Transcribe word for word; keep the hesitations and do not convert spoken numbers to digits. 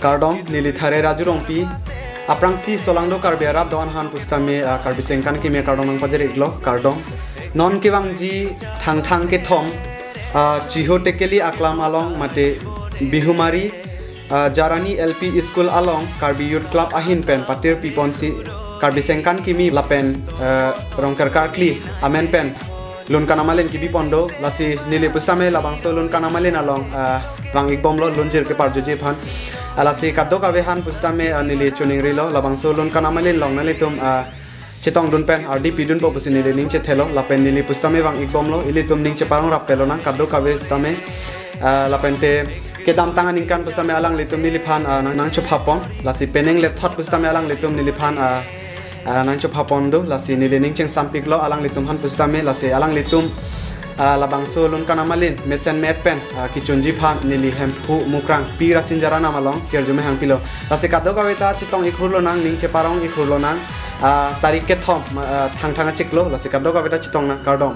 Kardom, neli Thare Raju Rongpi. Aphrangsi solangdo Karbi arat do-an aphan pusitame, ah, Karbi Sengkan Kimi akardom nangpajir-iklo, kardom. Non kevangji Thangthang kethom, ah, Chiho Tekeli aklam along mate Bihumari, ah, Jarani L P School along Karbi Youth Club ahin pen patir piponsi Karbi Sengkan Kimi lapen, ah, Rongker Karkli amen pen lun kanamalin kibipon do, lasi neli pusitame labangso lun kanamalin along, ah, vang-ikbomlo, lunjir keparjuji aphan. Ah, lasi kadokave aphan pusitame, ah, neli choningrilo, labangso lun kanamalin along nanglitum, ah, chetongdun pen ardi pidunpo pusi neli ning chethelo, lapen neli pusitame vang-ikbomlo, ilitum ning cheparong rappelonang kadokave sitame, ah, lapente kedamtang aningkan pusitame alanglitum neliphan, ah, nang, nangchophapon, lasi penang lethot pusitame alanglitum neliphan, ah, ah, nangchophapon do, lasi neli ning chengsampiklo alanglitum aphan pusitame, lasi alanglitum, ah, labangso lun kanamalin mesen me-et pen, ah, kechunji aphan neli Hemphu Mukrang Pi Rasin Jaranam along hirjume hangpilo. Lasi kadokaveta chetong-ik hurlonang, ning cheparong-ik hurlonang, ah, tarik kethom, ah, Thangthang achiklo, lasi kadokaveta chetongnang, kardom.